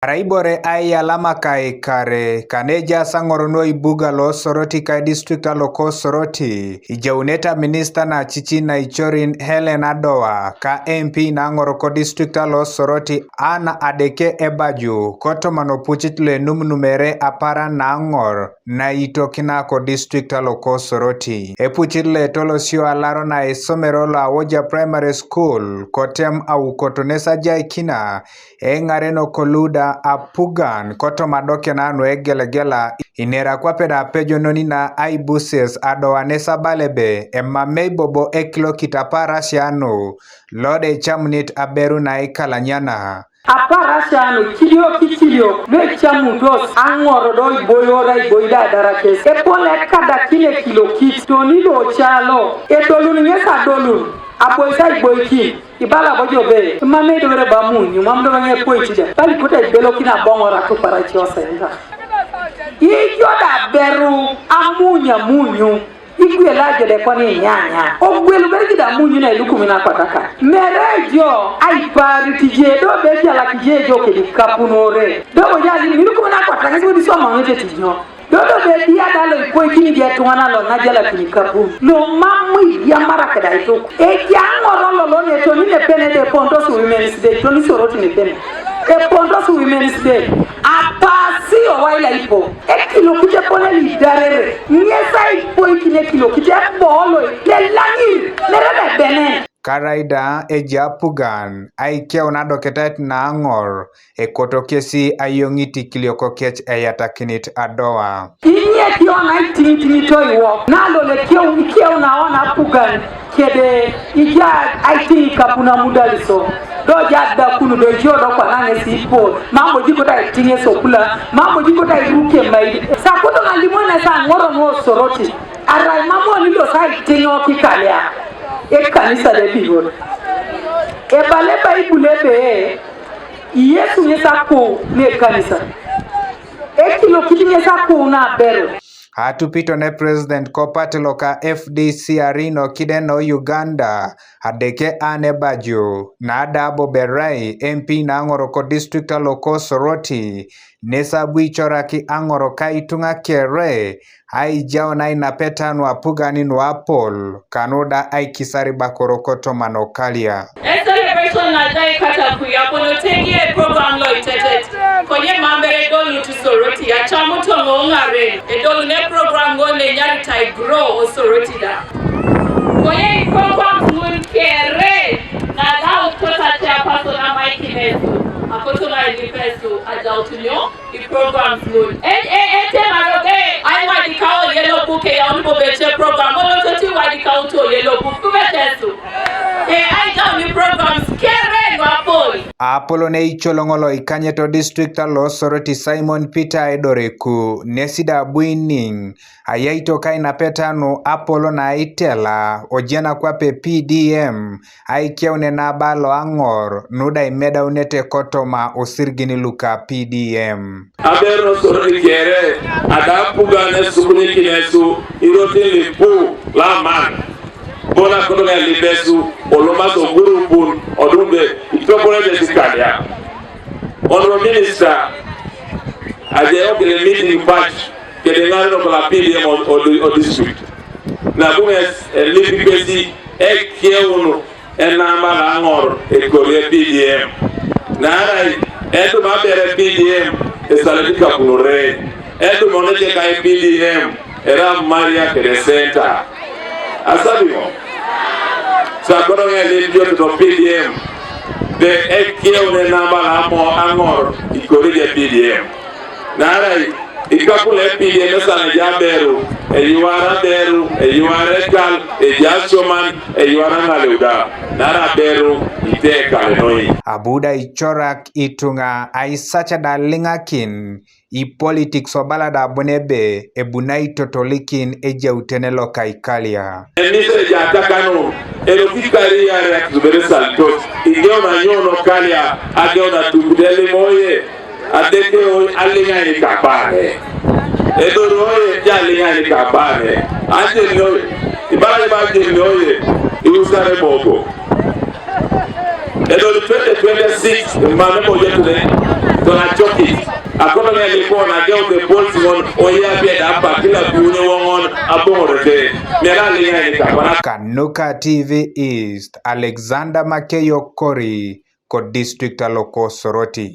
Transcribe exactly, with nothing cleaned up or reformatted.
Araibore aiyalama kaikare, kaneja sang'oro noi buga lo Soroti kai district aloko Soroti, ijauneta minista na chichi na ichorin Helen Adoa, ka M P na ng'oro ko district alo Soroti Ann Adeke Ebaju, kotomano puchit le numnumere apara na ng'or, na itokina ko district aloko Soroti. Epuchit le tolosio alaro na esomero la Woja Primary School, kotem au kotonesa jaikina, eng'areno koluda apugan kotomadoke nanu egelegela inera kwapeda apejo noni na aibuses adoane sabalebe emamei bobo ekilokit aparasianu lode chamunit aberu na ikalanyana. Aparasianu kilio kikilio lwe chamutos ang'oro do iboyora iboida adarakes epole kada kile kilokit toni do chalo edolun ng'esa dolun aboisa iboikin. Ibala bojo be, imame dore ba munyu, mam dore nge kwe chida. Bali kuta ibelo kina bongo ra tu para chi osenda. Ijo da beru amunya munyu. Igwe la jede koni nyanya. Ogwelu beri jida munyu na iluku mina kwataka. Mere jo, ai pari tije, do be jala kije jo kedi kapunore. Do bo jali, iluku mina kwataka, si wadi soma ngete tijo. Dodo be dia dalo ikoi kini dia tung'ana lo na jala kini kapu. Lo mamu ya mara keda itu. E ya ng'oro lo lo ne to ni ne pene de Pontos Women's Day, to ni Soroti ne pene. E Pontos Women's Day. Apasi o waila ipo. E kilo kite pone li darere. Ngesa ipo ikine kilo kite bolo. Ke langi. Mere ne bene. Karaida eji apugan, aikeu nadoketait naang'or, ekoto kesi ayiong'it ikilioko kech eyatakinit adoa. Inye kiona iting'ting'ito iwok, nalole kieu, kieu naona apugan, kede ija aiting'i kapuna mudaliso. Doja dakunu dojo dokwa nang'esi ipo, mambo jikota iting'e sokula, mambo jikota iruke maili. Sakuto nalimwene sa ng'oro nuo Soroti, arai mambo nilo sa iting'o kikalia. Ekanisa de Bihon. Ebale Baibul ebe, Yesu ng'esa kuu ne kanisa. Ekilo kiti ng'esa kuu na bero. Atupito ne President ko party loka F D C arino kide no Uganda, Adeke Anne Bajo, na dabo berai M P na ng'oro ko district aloko Soroti, nesabu ichoraki ang'oro ka itung'a kere, aijao na inapeta nwa pugani nwa pol, kanuda aikisari bakoro koto manokalia. E celebration na dai kata kuya pono tegi e program lo itetet. Konye mambere dolu tu Soroti, achamu to ng'ong'are. E dolu ne program go ne nyari tai grow o Soroti da. Konye program mun kere, na da utkota chairperson ama ikinesu. Akoto na ilipesu, aja utunyo. I programs lul. E, e, e, te maroge. Ai wadi kao yellow book e yaun bo beche program. Ono to ti wadi kao to yellow book. Kubetesu. E, ai kao ni programs. Kere no apol. Apolo ne icholongolo ikanyeto district alo Soroti Simon Peter Edoreku. Nesida buining. Ayaito kainapetanu Apolo na itela. Ojena kwape P D M. Aikeune nabalo ang'or, nuda imedaunete kotoma osirgini luka P D M. Aber no Soroti kere, ada pugane sukuni kinesu, iroti lipu, laman. Bona koto ne libesu, oloma so gurupun, odunde, itopore de sikalia. Honorable Minister, aje okile meeting patch, kede ng'ano no kola P D M o, o, o district. Na kumes, e lipi pesi, e kieunu, enamba la ng'or ekole P D M. Narai, etu mabere P D M, esaleti kapunore. Etu monete kai P D M, era Maria Center. Asabimo. Sakoro ng'e limpio to P D M. De ekieu ne namba la mo ang'or ikore je P D M. Narai, ikakule P D M sana jaberu, eyuara beru, eyuara ekal, ejasoman, eyuara ng'aleuda. Nara beru, ite kale noi. Abuda ichorak itunga aisacha da ling'akin, i politics obalada abunebe ebunai totolikin ejautene lokaikalia. Emisere jatakanu, eloki kari are akisubere saltos, igeo na nyono kalia, ageo na tukudeli moye. Adeke oye, aling'a ni kabane. Edoro oye, ja aling'a ni kabane. Ajeni oye, ibara iba ajeni oye, iusare bogo. Edoro twenty twenty-six, mame moja tule. Tona cokit akoto ŋe likon ageute polisi ŋon oye apiɛda apa kila piuni woŋon aboŋorete. Miera liŋaini kapana. Kanuka T V East, Alexander Makeyo Kori, ko district aloko Soroti.